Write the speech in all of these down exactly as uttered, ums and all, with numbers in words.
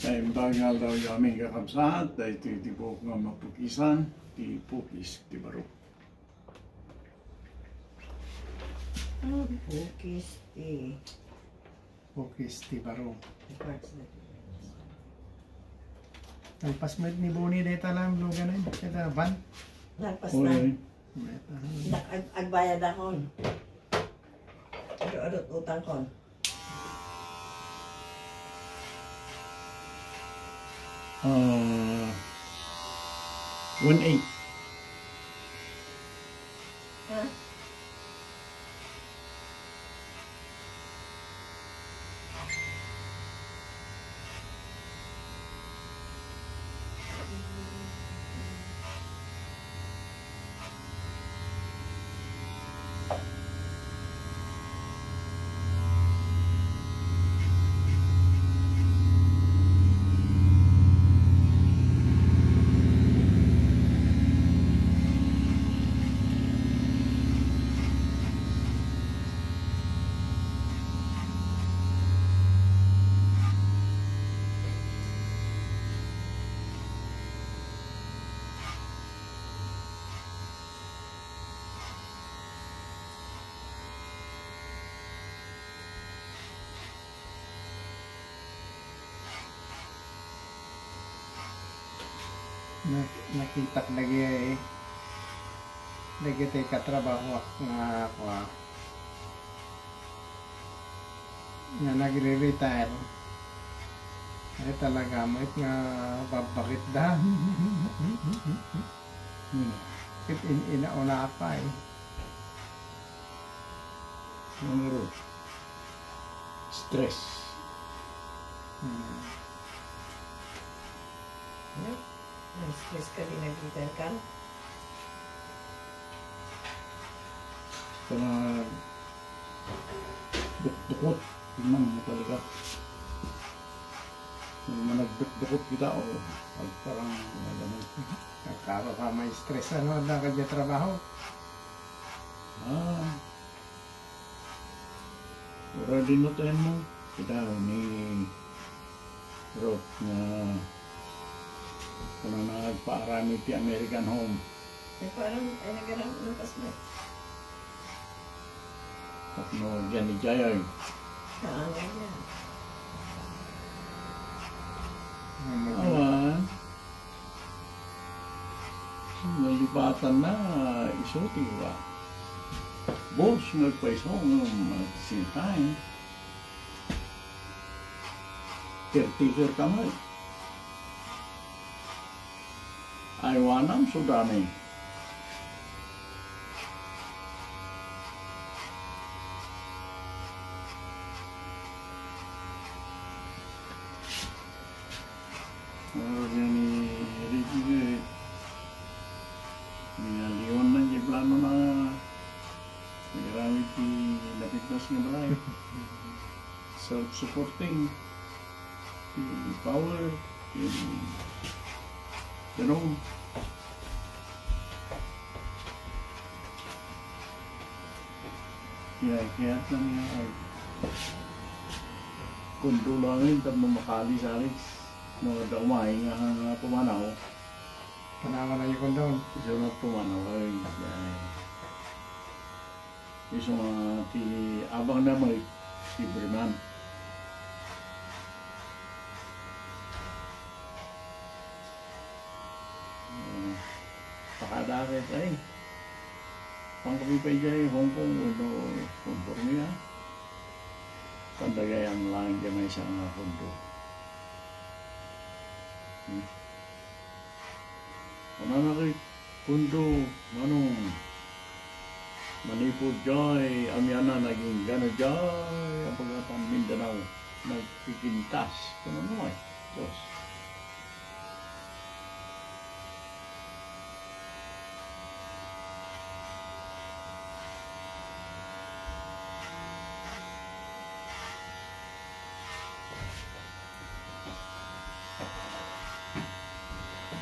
Naimbag nga aldawyo amin, kakabsat, daytoy ti buok nga mapukisan, ti pukis ti baro. Ah, pukis ti Pukis ti baro. Nalpas met ni Boni dayta lang, lugan ay, dayta van. Nalpas na. Oy. Dayta. Dak-, ag-, agbayad akon. Adu-adu utang kon. Ah, one eight. Ha? Nak-, nakitak dagiti, dagiti katrabahoak nga, kua, nga nagre-retire. Ay, talaga met nga babbakitda. Hmm. Ket in-, inauna pay. Numero. Stress. Hmm. Yep. Na-stress ka, di nag-retire ka? Kana dukdukot, imang talaga. Yung mga nagdukdukot kita, o, pag parang, ano, nagkaro ka, may stress, ano, na kanya trabaho. Ah. Pero di no tayo mo, kita ni Ruth nga, ano, nagpaarami ti American Home. Ay, parang, ay, nagkaroon ng passport. Tapno, diyan ni Jay, ay. Ah, ganyan. Ano, awan. Nalipatan na, isu ti wa. Boss, nagpaiso, um, at the same time. Caretaker ka mo. Ay, wanam, sudani. Or ni Ricky, ni Leon lang yung plano na nagramit ti napintas nga balay. Self-supporting. Ti power, ti danum. Kaya, kaya lang nga, ay, kondo lang yun, tapno makaalis-alis. No, da umay nga, nga pumanaw. Panawan na yung kondo. Isu na pumanaw, ay, ay. Isu nga ti abang na may libre man. Ah, pakadakit ay. Pangkapi pa jay Hong Kong wenno California. Pandagayam lang jay maysa nga kondo. Hmm. Kunana kay kondo, manong, manipud jay, amianan, naging gana jay, apagatan Mindanao, nagpipintas. Kunana may, boss.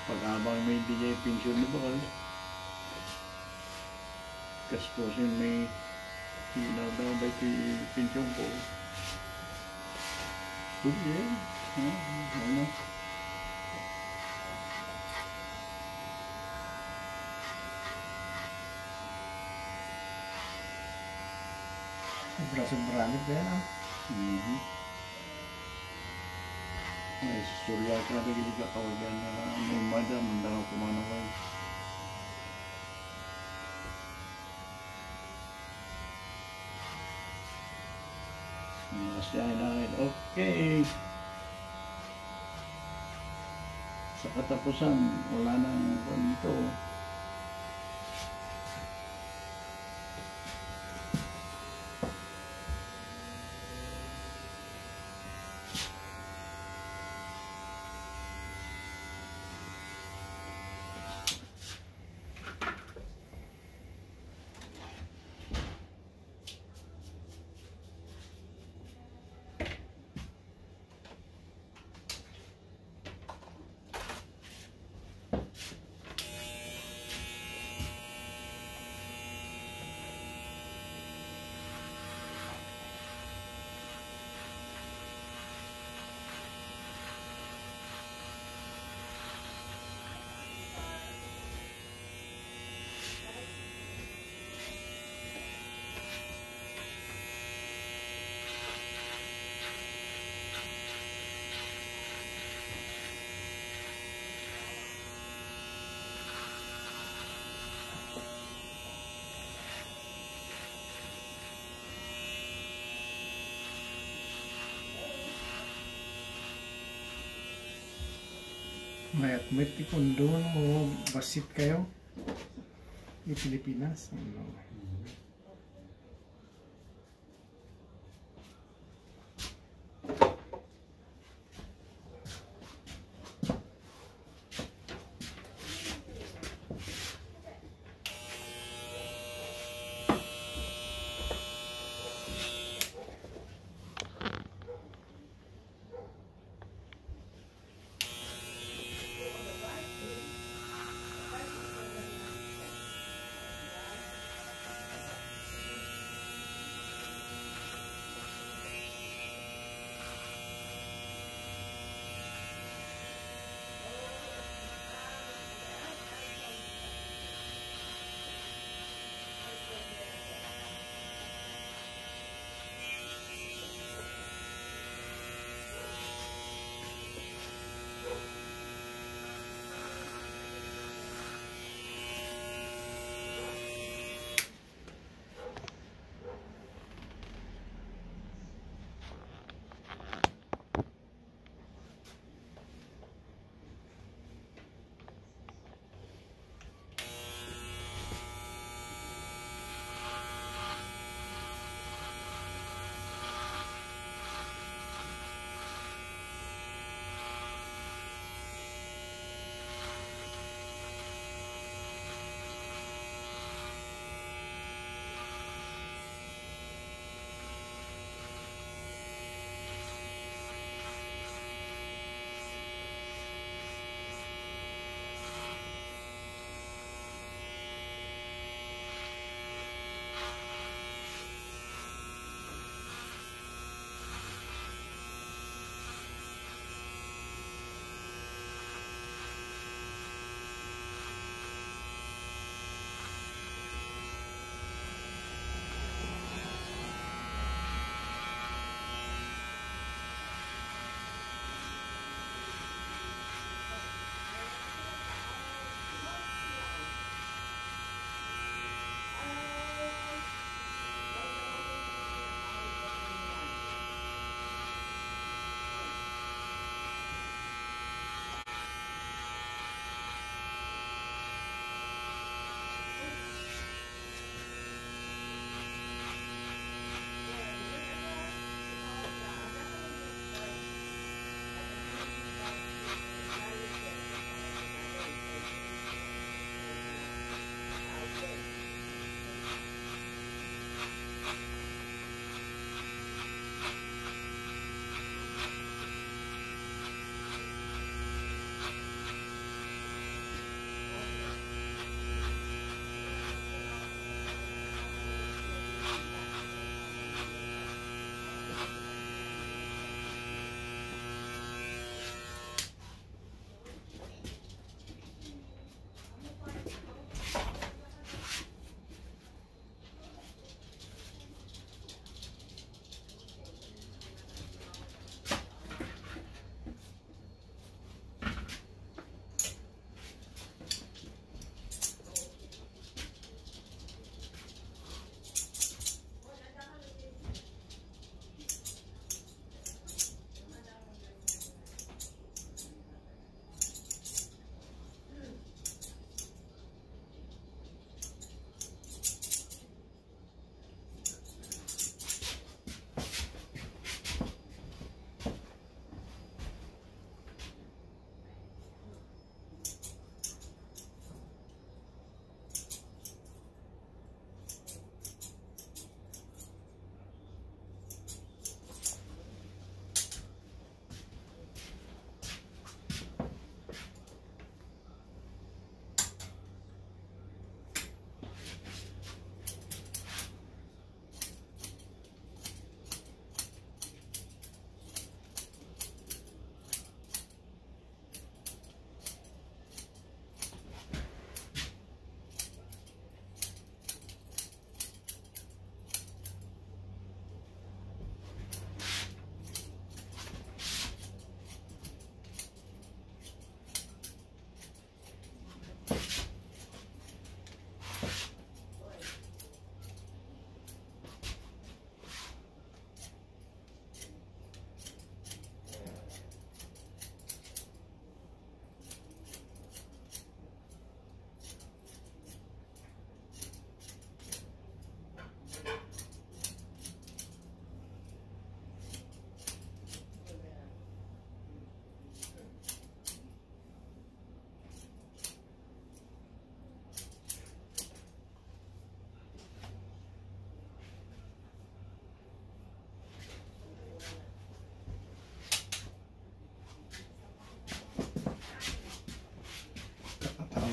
Pag-abang mi diay pension ni bakal, gastusen mi, ti inawdaw daytoy pension ko. Pwede. Hmm, ano? Sobra-sobra ni kaya. Mhm. Ay, istorya ka lagi ka kawagan na ano, madam, ang dalaw kumano ko. Mas yan, okay. Sa katapusan, wala nang kwan dito. Mayat met ti pundo no bassit kayo. Di Pilipinas. Ano?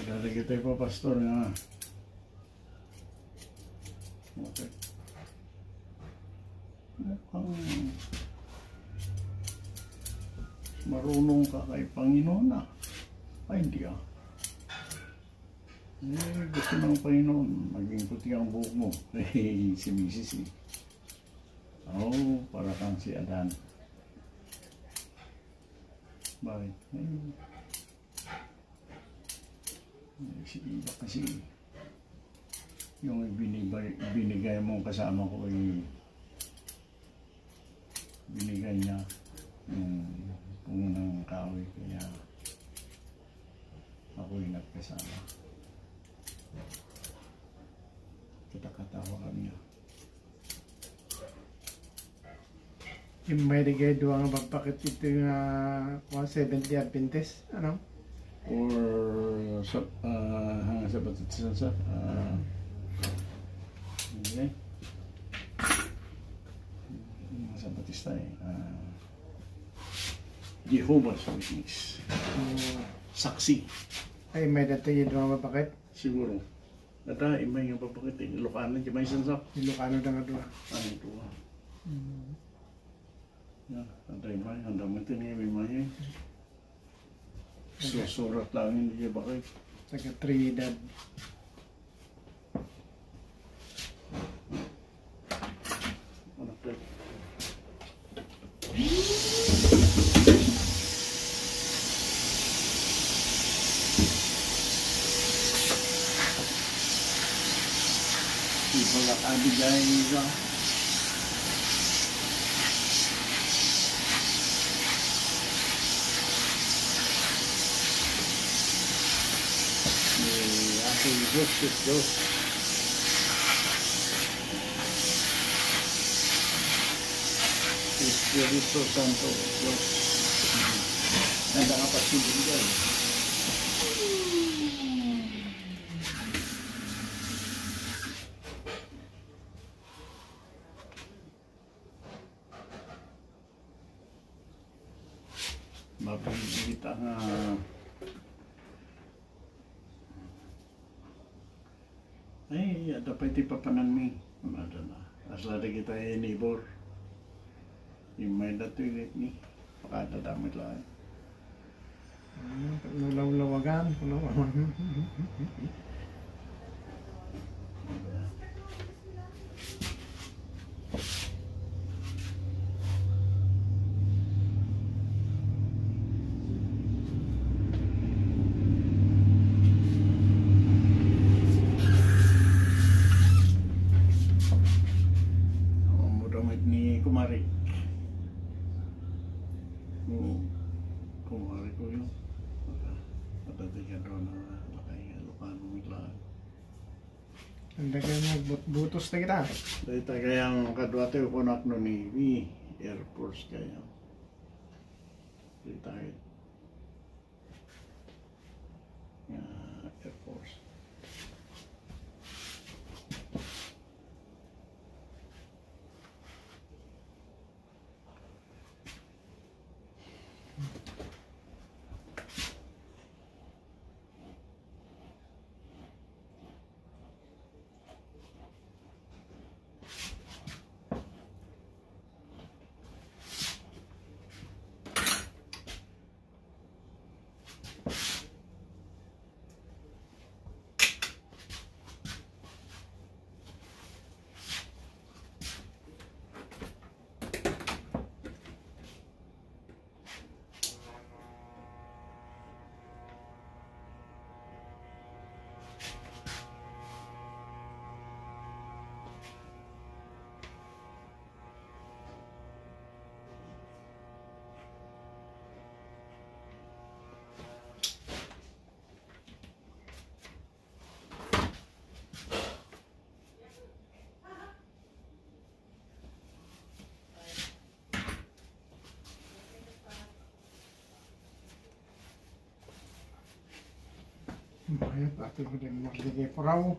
Dagitoy pa, Pastor, nga. Okay. Mukhang marunong ka kay Panginoon, ah. Ay, hindi, ah. Eh, gusto ng Panginoon, maging puti ang buhok mo. Eh, si misis, eh. Oh, para kang si Adan. Bakit? Eh, si Eva kasi, yung ibinibay-, binigay mong kasama ko, eh, binigay niya yung punong kahoy, kaya ako'y nagkasama. Kita katawa kami niya. Immay dagiti dua nga babakit iti nga, kuan, Seventh Day Adventist, ano? Or sa, ah, hanga sa Batista, sa, ah, okay. Hanga sa Batista, eh. Ah, Jehovah's Witness. Mm. Saksi. Ay, immay dagiti dua nga babakit? Siguro. Ata, immay nga babakit, eh. Ilocano, di may sansak. Ilocano da nga dua. Ano ito, ah? Mm. Yan, ata, immay, ang dami ito niya, may immay, eh. Taga- Susurat lang yun, di ba, kay? Taga Trinidad. Ibalak Abigail ka. Ni Apo Jesus, Dios. Espiritu Santo, Dios. Nanda nga pagsibigay. Mapigita nga, ay, adda pay ti papananmi. Adda na. Asla dagita neighbor. Immay datoy ni, pakadadamit lang. Ah, no lawlawagan, no? Ang mudamit ni Kumari. Oo. Kumari ko yun. Mata-, matatigan daw na lakay nga Ilocano mitlaan. Ang dagan nga but-, butos na kita. Dahil tagayang kadwa tayo kunak no Navy, Air Force kaya. Retired. Nga Air Force. Mayat, ato ko din magdagay puraw.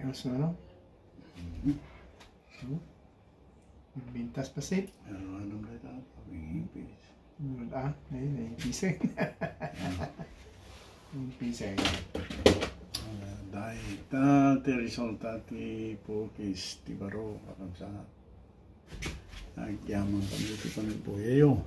Mas ano? Hmm? Nagbintas pa, Sid? Ano, ano ba ito? Pag-iimpis. Hmm, ah, ay, naimpis eh. Impis eh. Ah, dahil ta, ti resulta ti pukis, ti baro, kakabsat. Agyaman kami ti panagbuyayo.